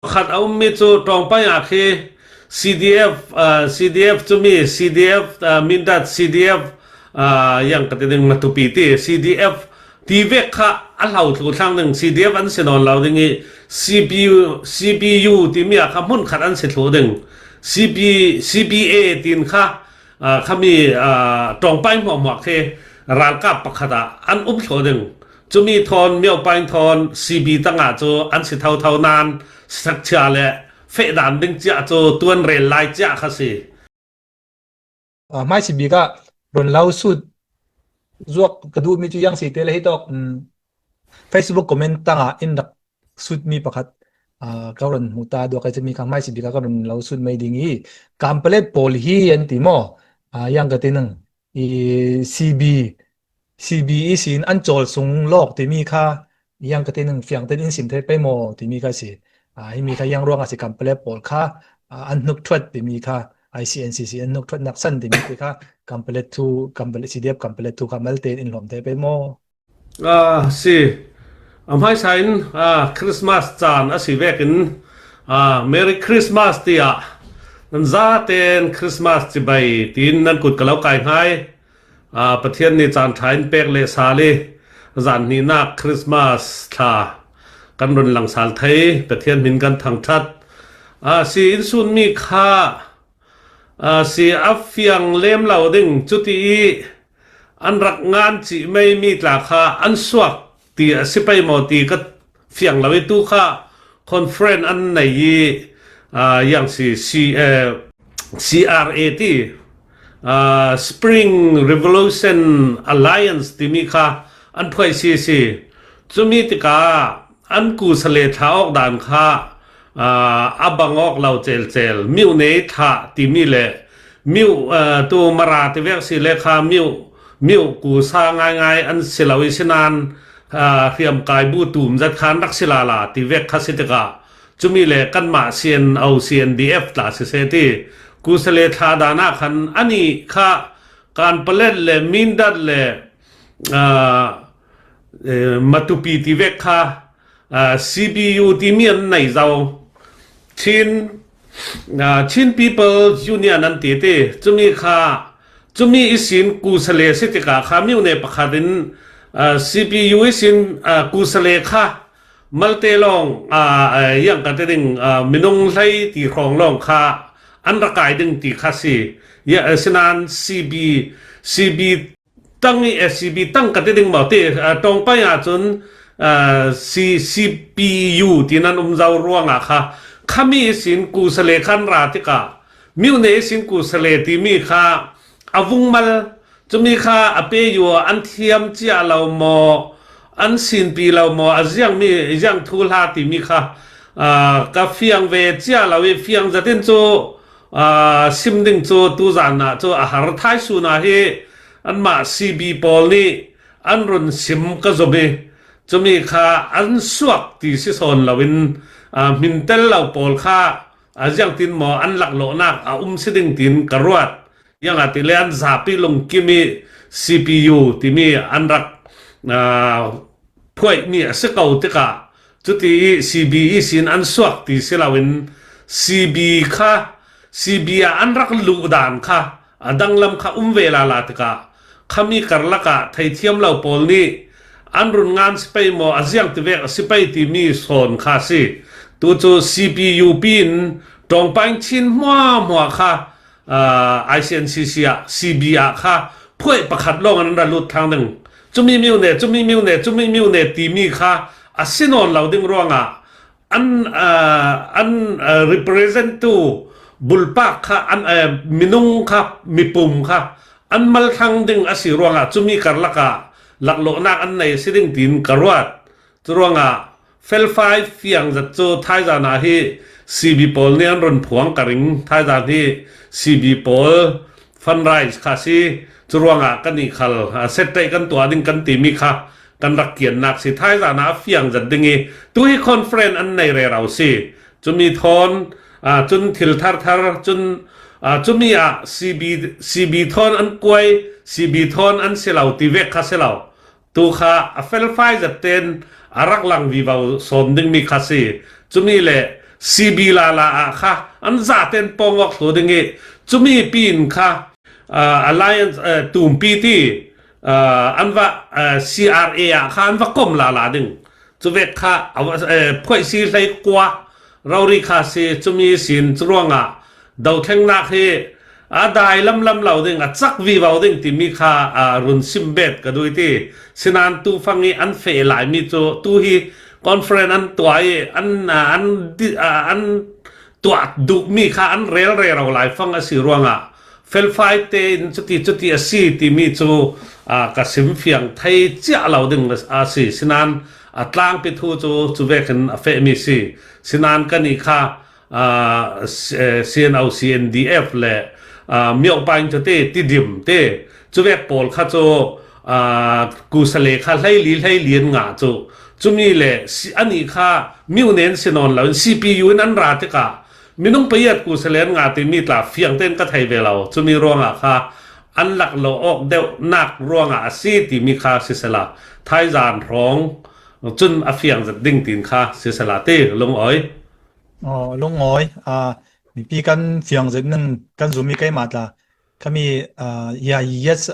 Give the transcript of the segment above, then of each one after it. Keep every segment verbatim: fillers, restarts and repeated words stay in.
Pakhat a um mi cu Tawngpai ah khi C D F, ah, C D F cu mi C D F, ah, Mindat C D F, ah, yang ka ti ding Matupi ti C D F ti vek kha a hlo thlu thlang ding, C D F an si nawn lo ding i C P U, C P U timi ah kha hmun khat an si thlu ding. C P, C P A tin kha, ah, khami, ah, Tawngpai hmuahhmuah khi ralkap pakhat ah an um thlu ding. Cumi thawn Myopain thawn C B tangah cu an si thotho nain sakchia le feh dan ding cia cu tuan rel lai cia kha si. Ah, hmaisi bik ah run lo sut zuak ka duhmi cu yang si te le hi tawk, um, Facebook comment tangah in rak sutmi pakhat, ah, ka run hmu ta duak ai cumi kha hmaisi bik ah ka run lo sut mai ding i Kampalet pawl hi an ti maw? Ah, yang ka ti nang i C B, C B ihsin an cawl sung lawk timi kha yang ka ti nang fiang ten in sim thei pei maw timi kha si. Ah, himi kha yang ruangah si Kampalet pawl kha, ah, an hnuk thuat timi kha I C N C C an hnuk thuat naksan timi te kha Kampalet thu, Kampalet C D F Kampalet thu kha malte in in hlawm thei pei maw? Ah, si. A hmaisa in, ah, Christmas caan a si vekin, ah, Merry Christmas tiah nan zaten Christmas cibai tiin nan kut ka lo kai hngai. Ah, Pathian nih caan ṭha in pek leh sal i zan hnihnak Christmas thla kan run lang sal thei, Pathian hmin kan thangṭhat. Ah, si in sunmi kha, ah, si a fiang lem lo ding, cuti i an rak ngan cih mai mi tla kha an suak ti a si pei maw ti ka fiang lo i tu kha conference an nei i, ah, yang si, si, eh, C R A ti, ah, Spring Revolution Alliance timi kha an phuai si si. Cumi tikah an kusa le thla awk dan kha, ah, a bang awk lo celcel. Miu nei thla timi le miu, ah, tu Mara ti vek si le kha miu, miu kusa ngaingai an si lo i sinan, ah, hriamkai bu tum zat khan rak si lala ti vek kha si tikah cumi le kanmah C N O, C N D F tla siseh ti kusa le thla dan ah khan anih kha Kanpalet le Mindat le, ah, eh, Matupi ti vek kha, ah, C P U timi an nei zo. Chin, ah, Chin People Union an ti ti. Cumi kha, cumi ihsin kusa le si tikah kha miu ne pakhat in, ah, C P U ihsin, ah, kusa le kha malte lawng, ah, ah, yang ka ti ding, ah, minung hlei ti hrawng lawng kha an rak kai ding ti kha si. Ya, eh, sinan C B, C B tang i, eh, C B tang ka ti ding maw ti, ah, Tawngpai ah cun, ah, C-, C P U ti nan um zo ruangah kha khami ihsin kusa le khan ra tikah miu ne ihsin kusa le timi kha a vung mal, cumi kha a pe yu an thiam cia lo maw, an sinpi lo maw, a ziangmi, ziang thuhla timi kha, aa, ka fiang ve cia lo i fiang zat in cu, aa, sim ding cu tuzan ah cu a har thaisun ah hi anmah C B pawl nih an run sim ka zumh i cumi kha an suak ti si sawn lo in, aa, hmin tel lo pawl kha a ziangtin maw an laklawhnak a um si ding tiin ka ruat. Ziangahtile an zapi lungkim i C P U timi an rak, aa, phuaihmi a si ko tikah cuti i C B ihsin an suak ti si loin C B kha, C B ah an rak luh dan kha a danglam kha um ve lala tikah khami karlak ah theithiam lo pawl nih an run ngan si pei maw, a ziang tivek a si pei timi sawn kha a si. Tu cu C P U P in Tawngpain Chin hmuahhmuah kha, aa, I C N C C ah, C B ah kha phuaih pakhat lawng an ra lut thlang ding. Cumi miu ne, cumi miu ne, cumi miu ne timi kha a si nawn lo ding ruangah an, aa, an, aa, represent tu bulpak kha an, aa, minung kha, mipum kha an mal thlang ding a si ruangah cumi karlak ah laklawhnak an nei a si ding tiin ka ruat. Curuangah felfai fiang zat cu thaizan ah hi C B pawl nih an run phuang ka ring. Thaizan hi C B pawl fundraise kha si. Curuangah kan nih khal, aa, setdaih kan tuah ding kan timi kha kan rak kiannak si. Thaizan ah a fiang zat ding i tu hi conference an nei rero si. Cumi thawn, aa, cun thil tharthar, cun, aa, cumi ah C B, C B thawn an kuai, C B thawn an si lo ti vek kha si lo. Tu kha a felfai zat tein a rak lang vivo sawn dingmi kha si. Cumi le C B lala ah kha an zaten pawng awk thlu ding i, cumi pi in kha, ah, Alliance, eh, tumpi ti, ah, an va, eh, C R A ah kha an va kom lala ding. Cuvek kha, a va, eh, phuaih si hlei kua, rori kha si, cumi sin, curuangah, dothlengnak hi, a dai lamlam lo ding, a cak vivo ding timi kha, ah, run sim bet ka duh i ti. Sinan tu fang i an feh lai mi cu, tu hi conference an tuah i, an, ah, an di-, ah, an tuah duh mi kha an rel rero lai fang a si ruangah, felfai tein cuti, cuti a si timi cu, ah, ka sim fiang thei ciah lo ding a si. Sinan a tlangpi thu cu, cu vekin a feh mi si. Sinan kan i kha, ah, C-, eh, C N O, C N D F le, ah, Myopain cu te, Tidim te, cuvek pawl kha cu, ah, Kusale kha hleili, hleili an ngah cu. Cumi le si-, anih kha miunen si nawn lo in C P U in an ra tikah minung payat Kusale an ngah timi tla fiang tein ka thei ve lo. Cumi ruangah kha an lak lo awk deuhnak ruangah a si timi kha sisela, thaizan hrawng cun a fiang zet ding tin kha sisela ti lungawi. Aw, lungawi. Ah, mipi kan fiang zet ning kan zummi keimah tla. Khami, ah, ya, yes,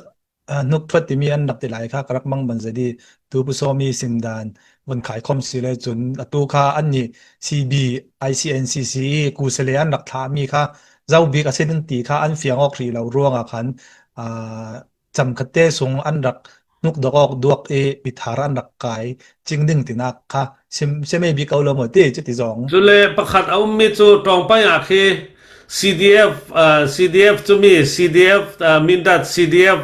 ah, hnuk thuat timi an rak ti lai kha ka rak mang ban zet i, tu Pu Sawmi sim dan vun khaikhom si le cun, atu kha annih C B, I C N C C i Kusale an rak thlah mi kha zo bik a si ding ti kha an fiang awk hrih lo ruangah khan, ah, camkhatte sung an rak hnuk dok awk duak i mithar an rak kai cing ding tinak kha sim, sim ei bik ko lo maw ti, cuti zong. Cule pakhat a ummi cu Ṭawngpai ah khi C D F, ah, C D F cumi C D F, ah, Mindat C D F,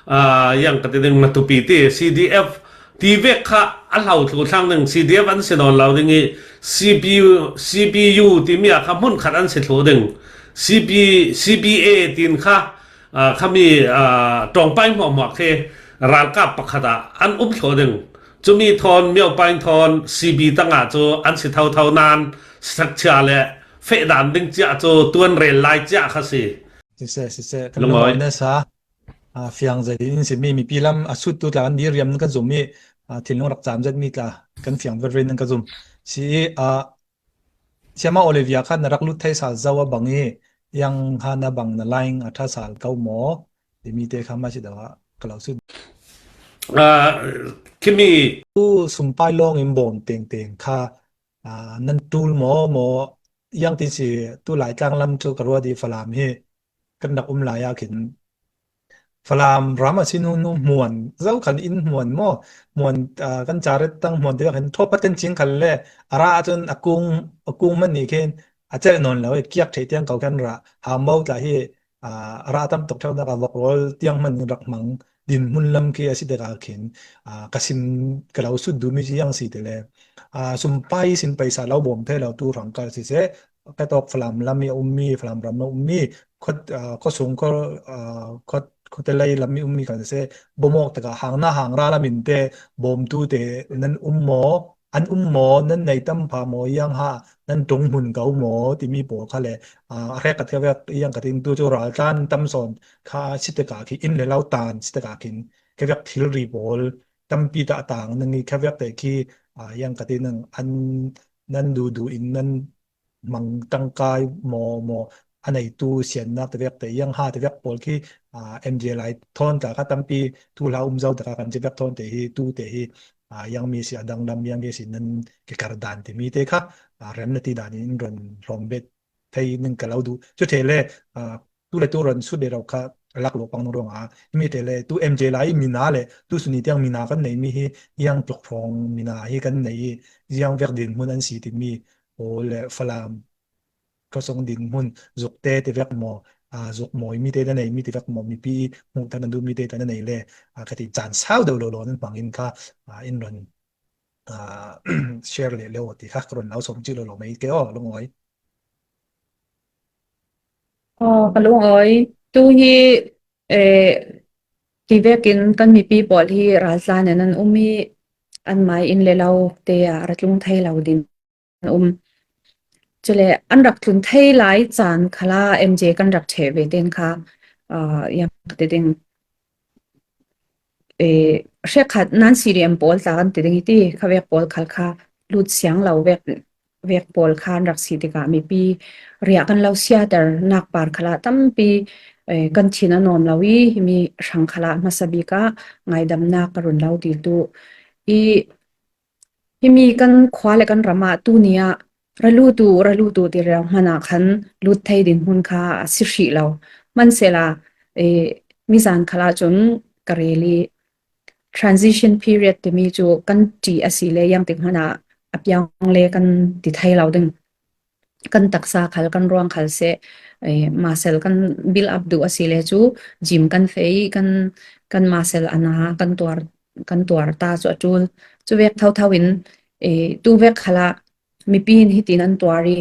ah, yang ka ti ding Matupi ti C D F ti vek kha a hlo thlu thlang ding C D F an si nawn lo ding i C P U, C P U timi ah kha hmun khat an si thlu ding. C P, C P A tin kha, ah, khami, ah, Ṭawngpai hmuahhmuah khi ralkap pakhat ah an um thluh ding. Cumi thawn, Myopain thawn, C B tangah cu an si thotho nan, sakchia le feh dan ding ciah cu tuan rel lai ciah kha si. Siseh, siseh. Kan lungawi nasa, ah, fiang zet in simi mipi lam a sut tu tla kan diriam kan zum i, ah, thinlung rak cam zet mi tla kan fiang vervei nan ka zum. Si i, ah, Siama Olivia kha na rak lut thei sal zo a bang i, yang ha na bang na laing a ṭha sal ko maw? Timi te kha ma si do ah ka lo sut. Ah, khimi. Tu sumpai lawng in bawm tengteng kha, ah, nan ṭul maw, maw, yang tin si tu Laitlang lam cu ka ruat i Falam hi kan rak um lai ah khin Falam ram a si hnu hnu hmuan, zo khan in hmuan maw, hmuan, ah, kan caret tang hmuan tiah khin thawpat kan cing khan le a ra ahcun a kung, a kung hmanh nih khin a celh nawn lo i kiak ṭheh tiang ko kan rah. Hau mo tla hi, ah, a ra tam tuk ṭheunak a vok rawl tiang hmanh rak hmang dinhmun lam khi a si tikah khin, ah, ka sim, ka lo sut duhmi ziang si ti le, ah, sumpai sin paisa lo bawm thei lo tu hrang kal siseh, ka tawk Falam lam i a ummi, Falam ram a ummi, khuat, ah, khuasung, khua, ah, khuat, khuatelei lam i ummi kal siseh, bawm awk tikah hang na hang ra lam in te bawmtu te nan um maw, an um maw, nan nei tam pha maw, yang ha nan ṭung hmun ko maw timi pawl kha le, ah, a hrek ka ti vek, yang ka tin tu cu raltlan tam sawn kha si tikah khi in le lo tan si tikah khin ka vek thilri pawl tampi dah a tang nan i kha vek te khi, ah, yang ka ti nan an, nan duhduh in nan hmang tangkai maw, maw a neitu siannak te vek te, yang ha te vek pawl khi, ah, M J lai thawn tla kha tampi tu hla um zo te kha kan ci vek thawn te hi, tu te hi, ah, yang mi si a danglam yang ke si nan ke kar dan te mi te kha, ah, rem na ti dan in ron hlawm bet thei ning ka lo duh. Cu ṭheh le, ah, tu le tu ron sut le rau kha a lak lo pang ruangah, himi ṭheh le tu M J lai mina le tu suni tiang mina kan nei mi hi, yang tluk hrawng mina hi kan nei i, ziang vek dinhmun an si timi, aw le Falam khuasung dinhmun, zuk te ti vek maw, ah, zuk mawi mi te na nei mi ti vek maw, mipi hmuh tak na duh mi te na nei le, ah, ka ti caan sau deuh lo lo nan hmang in kha, ah, in ron, ah, share le lo ti kha ka ron lau sawm cih lo lo mei ke aw, lungawi. Aw, ka lungawi. Tu hi, eh, ti vekin kan mipi pawl hi raltlan in an um i an mai in le lo te ah ra tlung thei lo din an um. Cule an rak tlun thei lai caan khala M J kan rak ṭheh ve ten kha, ah, yang ka ti ding, eh, hrekkhat nan C D M pawl tla kan ti ding i ti, kha vek pawl khal kha lut siang lo vek vek pawl kha an rak si tikah mipi riah kan lo siaternak par khalah tampi, eh, kan thin a nuam lo i, himi hrang khalah hmasa bik ah ngaidamnak ka run lo dil tu i, himi kan khua le kan ram ah tuni ah ra lut uh, ra lut uh ti rero hmanh ah khan lut thei dinhmun kha a si hrih lo. Hmansehla, eh, mizan khalah cun ka rel i transition period timi cu kan ṭih a si le, ziangtik hmanh ah a piang le kan ti thei lo ding. Kan taksa khal, kan ruang khal seh, eh, muscle kan build up duh a si le cu gym kan feh i kan, kan muscle a na, kan tuar, kan tuar ta cu a ṭul. Cu vek thotho in, eh, tu vek khalah mipi in hitin an tuar i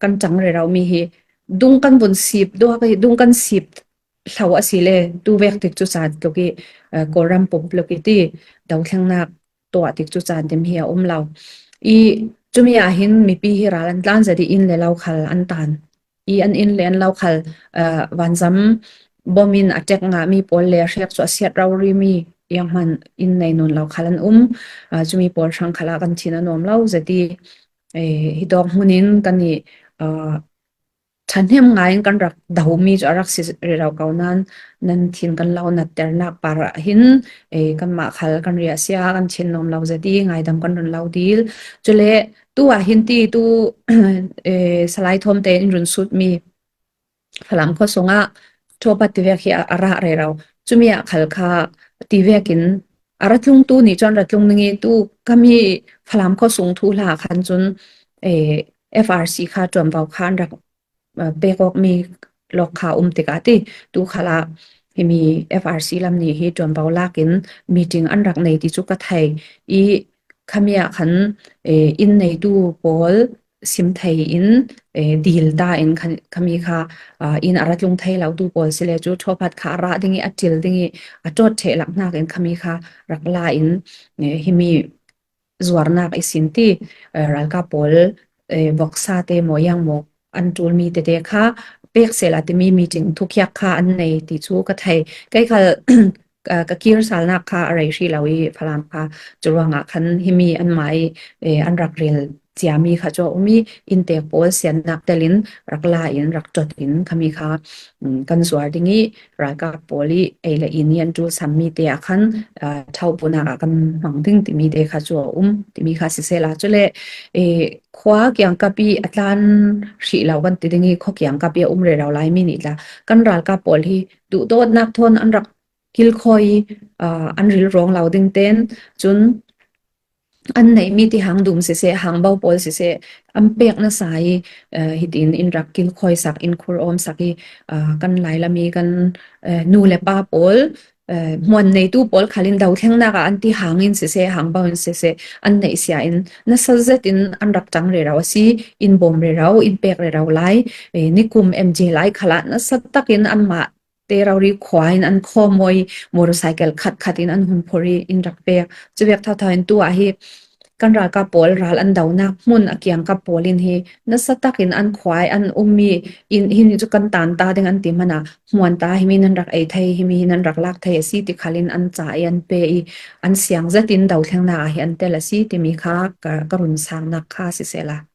kan ṭang rero mi hi dung kan vun sip duak i dung kan sip hlo a si le tu vek tik cu caan tluk i, eh, Kawlram pump tluk i ti dothlengnak tuah tik cu caan tim hi a um lo. I cumi ah hin mipi hi ral an tlan zat i inn le lo khal an tan. I an inn le an lo khal, eh, vanzam bom in a ṭek ngahmi pawl le a hriak cu a siat rori mi, zianghman inn nei nawn lo khal an um. Ah, cumi pawl hrang khalah kan thin a nuam lo zat i, eh, hi tawk hmun in kan i, ah, ṭhahnem ngai in kan rak domi cu a rak si rero ko nain nan thin kan lo natternak par ah hin, eh, kanmah khal kan riahsia, kan thin nuam lo zat i ngaidam kan run lo dil. Cule tu ah hin ti tu, eh, Salai Thawm te in run sutmi Falam khua sungah Ṭhawpat tivek hi a, a rah rero. Cumi ah khal kha tivek in a ra tlung tu ni cun ra tlung ning i tu kami Falam khua sung thuhla khan cun, eh, F R C kha ṭuanvo kha an rak, eh, pek awkmi lawk kha um tikah ti tu khalah himi F R C lam nih hi ṭuanvo lak in meeting an rak nei ti cu ka thei i khami ah khan, eh, inn neitu pawl sim thei in, eh, dil ta in khan, khami kha, ah, inn a ra tlung thei lo tu pawl si le cu Ṭhawpat kha a rah ding i a ṭil ding i a ṭawt ṭheh lak hnak in khami kha rak la in, eh, himi zuarnak i sin ti, eh, ralkap pawl, eh, voksa te maw ziang maw an ṭulmi tete kha pek sehla timi meeting thukhiak kha an nei ti cu ka thei. Kei khal, ah, ka kir salnak kha a rei hrih lo i Falam kha cu ruangah khan himi anmah i, eh, an rak rel ciami kha cu a um i inntek pawl siannak tel in rak la in rak ṭawt in khami kha, mm, kan zuar ding i ralkap pawl i ei le in i an ṭul sammi te ah khan, ah, ṭhauphunak ah kan hmang ding timi te kha cu a um timi kha sisehla cule, eh, khua kiangkap i a tlan hrih lo kan ti ding i khua kiangkap i a um rero lai mi nih tla kan ralkap pawl hi duhdawtnak thawn an rak kilkhawi, ah, an rilrawng lo ding ten cun an neihmi ti hang dum siseh, hang bo pawl siseh, an pek nasa i, eh, hitin in rak kilkhawi sak, in khur awm sak i, ah, kan Lailam i kan, eh, nu le pa pawl, eh, hmuan neitu pawl khal in dothlengnak ah an ti hang in siseh, hang bo in siseh, an neihsia in nasa zet in an rak ṭang rero a si, in bawm rero, in pek rero lai, eh, nikum M J lai khalah nasa tak in anmah te rori khua in an khawm i motorcycle khat khat in an hun phurh i in rak pek. Cu vek thotho in tu ah hi kan ralkap pawl ral an donak hmun a kiangkap pawl in hi nasa tak in an khua i an um i in, himi cu kan tan ta ding an ti hmanh ah hmuan ta, himi nan rak ei thei, himi hi nan rak lak thei a si ti khal in an ca i an pe i an siang zet in dothlengnak ah hi an tel a si timi kha ka, ka run sangnak kha sisehla.